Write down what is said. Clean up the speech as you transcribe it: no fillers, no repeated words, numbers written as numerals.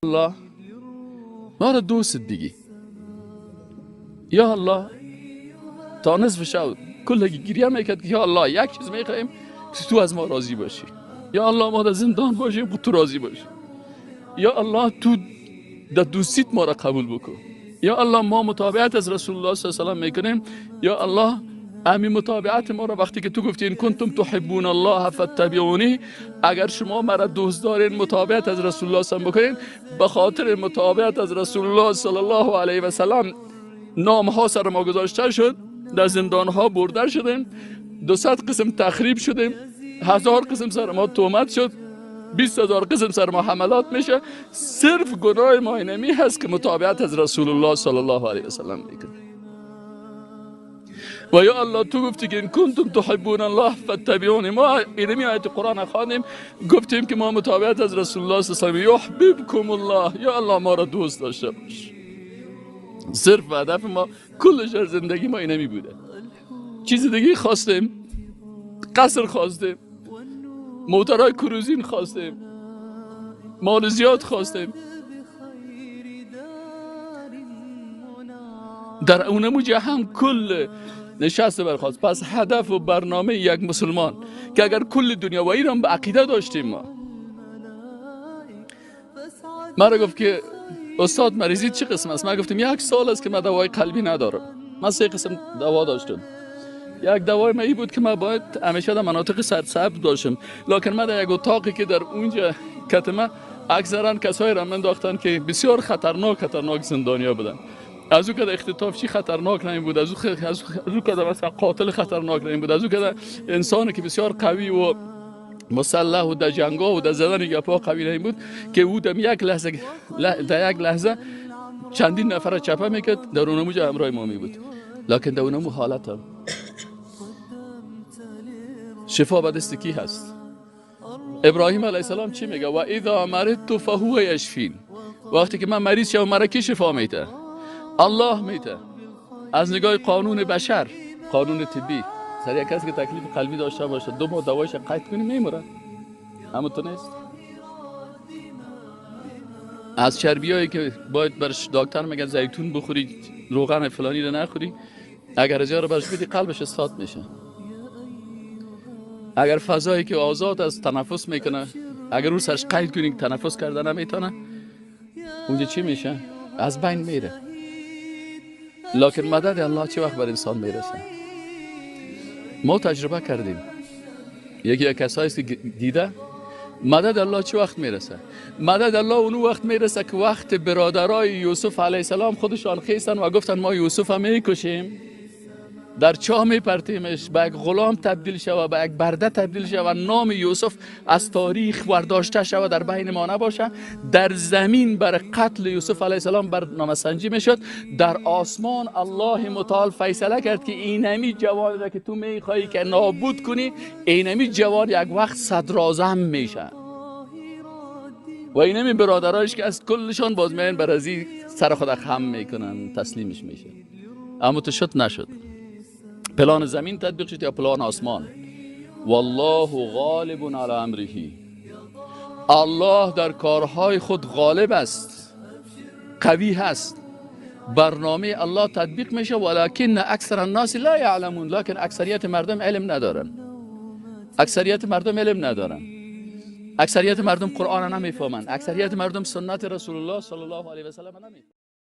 الله، ما را دوست دیگی. یا الله، تا نصف شب کل گریه میکرد که یا الله، یک چیز میخوایم که تو از ما راضی باشی. یا الله، ما در زندان باشیم، تو راضی باشی. یا الله، تو در دوستیت ما را قبول بکن. یا الله، ما متابعت از رسول الله صلی الله علیه و سلم میکنیم. یا الله، امی متابعت ما را، وقتی که تو گفتی إن کنتم تحبون الله فاتبعوني، اگر شما مرا دوست دارین، متابعت از رسول الله صلی الله علیه و بکنین. به خاطر متابعت از رسول الله صلی الله علیه و سلم نام ها سر ما گذاشته شد، در زندان ها برده شدیم، 200 قسم تخریب شدیم، 1000 قسم سر ما تهمت شد، 20,000 قسم سر ما حملات میشه. صرف گناه ما اینمی هست که متابعت از رسول الله صلی الله علیه و سلم میکنیم. و یا الله، تو گفتی که إن کنتم تحبون الله فاتبعوني. ما اینمی آیت قرآن خواندیم، گفتیم که ما متابعت از رسول الله صلی الله علیه و یحببکم الله. یا الله، ما را دوست داشته باش. صرف هدف ما کل در زندگی ما اینمی بوده. چیز دیگه خواستیم؟ قصر خواستیم؟ موترهای کروزین خواستیم؟ مال زیاد خواستیم؟ در اونمو هم کل نشست برخواست. پس هدف و برنامه یک مسلمان که اگر کل دنیا و ایران به عقیده داشتیم، ما مرا گفت که استاد، مریضی چه قسم است؟ من گفتم یک سال است که من دوای قلبی ندارم. من سه قسم دوا داشتم. یک دوای من ای بود که من باید همیشه در مناطق سرسبز داشتم، لکن من در یک اتاقی که در اونجا کتمه اکثرا کسایی را من داختن که بسیار خطرناک خطرناک زندانیا بودن. از او که اختطافچی خطرناک نمی بود، از او که مثلا قاتل خطرناک نمی بود، از او که انسانی که بسیار قوی و مسلح و در جنگا و در زدن گپا قوی نمی بود که او در یک لحظه چندین نفر چپه میکرد، در اونمو جا همراه ما می بود. لکن در اونمو حالت هم شفا به دست کی هست؟ ابراهیم علیه السلام چی میگه؟ و اذا مرضت فهو یشفین. وقتی که من مریض شوم، مرا کی شفا میده؟ الله میده. از نگاه قانون بشر، قانون طبی، سر یک کسی که تکلیف قلبی داشته باشه، 2 ماه دوایش قید کنی، میموره. اما تو نیست. از چربیایی که باید برش دکتر میگه زیتون بخوری، روغن فلانی رو نخوری، اگر از رو برش بدی، قلبش استاد میشه. اگر فضایی که آزاد از تنفس میکنه، اگر او سرش قید کنی که تنفس کرده نمیتونه، اونجا چی میشه؟ از بین میره. لکن مدد الله چه وقت بر انسان میرسه؟ ما تجربه کردیم. یکی از کسایی که دیده مدد الله چه وقت میرسه. مدد الله اونو وقت میرسه که وقت برادرای یوسف علیه السلام خودشان خیستن و گفتن ما یوسف هم میکشیم، در چاه میپرتیمش، به یک غلام تبدیل شوه، به یک برده تبدیل شوه، نام یوسف از تاریخ ورداشته شوه، در بین ما نباشه. در زمین بر قتل یوسف علیه السلام برنامه سنجی میشد. در آسمان الله متعال فیصله کرد که اینمی جوان را که تو میخوایی که نابود کنی، اینمی جوان یک وقت صدراعظم میشه و اینمی برادرایش که از کلشان باز میان بر ازی سر خود خم میکنن، تسلیمش میشه. اما تو شد نشد؟ پلان زمین تطبیق شد یا پلان آسمان؟ والله غالب علی امره. الله در کارهای خود غالب است، قوی هست. برنامه الله تطبیق میشه. ولکن اکثر الناس لا یعلمون. لکن اکثریت مردم علم ندارن. اکثریت مردم علم ندارن. اکثریت مردم قرآن نمیفهمند. اکثریت مردم سنت رسول الله صلی الله علیه و سلم نمیفهمند.